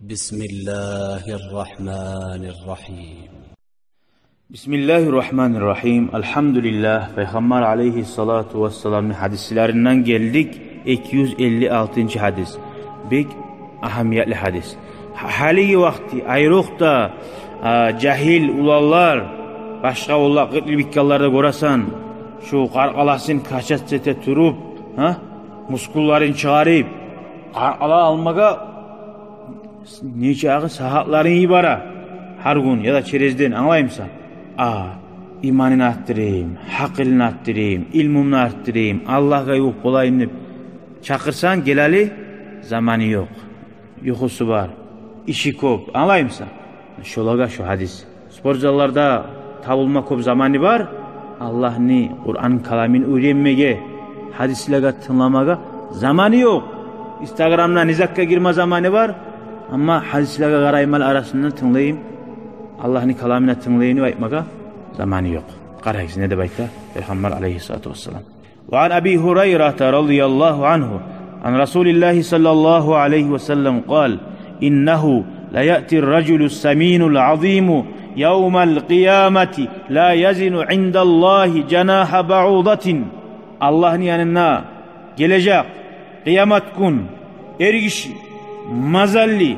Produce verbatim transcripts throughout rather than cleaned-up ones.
بسم الله الرحمن الرحيم. Бисмиллагьи ррагьмани ррагьим. Алгьамдулиллагь. Пайхаммар алайгьи ссалату вассаламны гьадислеринден гелдик, эки юз элли алтынчы гьадис. Бек агьамиятлы гьадис. Гьа-, гьалиги вакъти айрокъда, а, жагьил уланлар башгъа уллу къытлы биккенлерде гёресен, шу къаркъарасын качать эте туруп, гьа, мускулларын чыгъарып, къаркъара алмагъа нече агъы сагьатларын йибере гьар гюн яда через день, англаймысан? А, иманын артдырайым, гьакъылын артдырайым, илмумну артдырайым, Аллагьгъа ювукъ болайым деп чакъырсанг, гелели, заманы ёкъ. Юхусу бар, иши кёп, англаймысан? Шолагъа шу гьадис. Спортзалларда табулма кёп заманы бар. Аллагьны Къуран каламын уьйренмеге, гьадислеге тынгламагъа заманы ёкъ. Инстаграмда, низакъгъа гирме заманы бар. Амма гьадислеге къарайман, арасында тынглайым, Аллагьны каламына тынглайым деп айтмагъа заманы ёкъ. Къарайыкъ, не деп айта Пайхаммар алайгьи ссалату вассалам. وعن أبي هريرة رضي الله عنه عن رسول الله صلى الله عليه وسلم قال: إنه ليأتي الرجل السمين العظيم يوم القيامة لا يزن عند الله جناح بعوضة. Аллагьны янына гележек къыямат гюн эр гиши, мазаллы,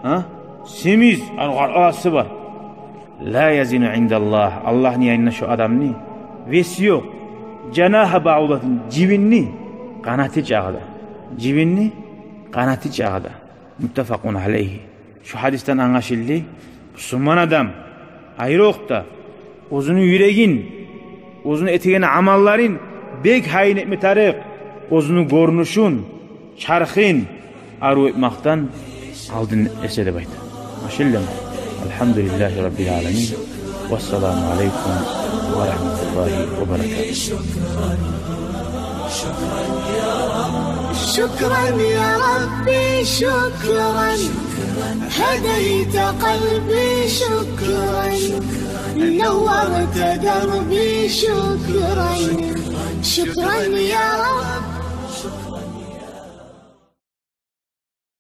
а, семиз, аны къаркъарасы бар. لا يزن عند الله, Аллагьны янында шо адамны веси ёкъ. جناح بعوضة, жибинни къанаты чакъы да. Жибинни къанаты чакъы да. متفق عليه. Шу гьадисден англашылды, бусурман адам айрокъда оьзюню юрегин, оьзюню этеген амалларын бек гьайын этме тарыкъ, оьзюню гёрюнюшюн, чархын арив этмекден алдын эсе деп айта. Англашылдымы? الحمد لله رب العالمين. والسلام عليكم ورحمة الله وبركاته. شكرا يا ربي، شكرا. هديت قلبي، شكرا. نورت دربي، شكرا. شكرا يا رب.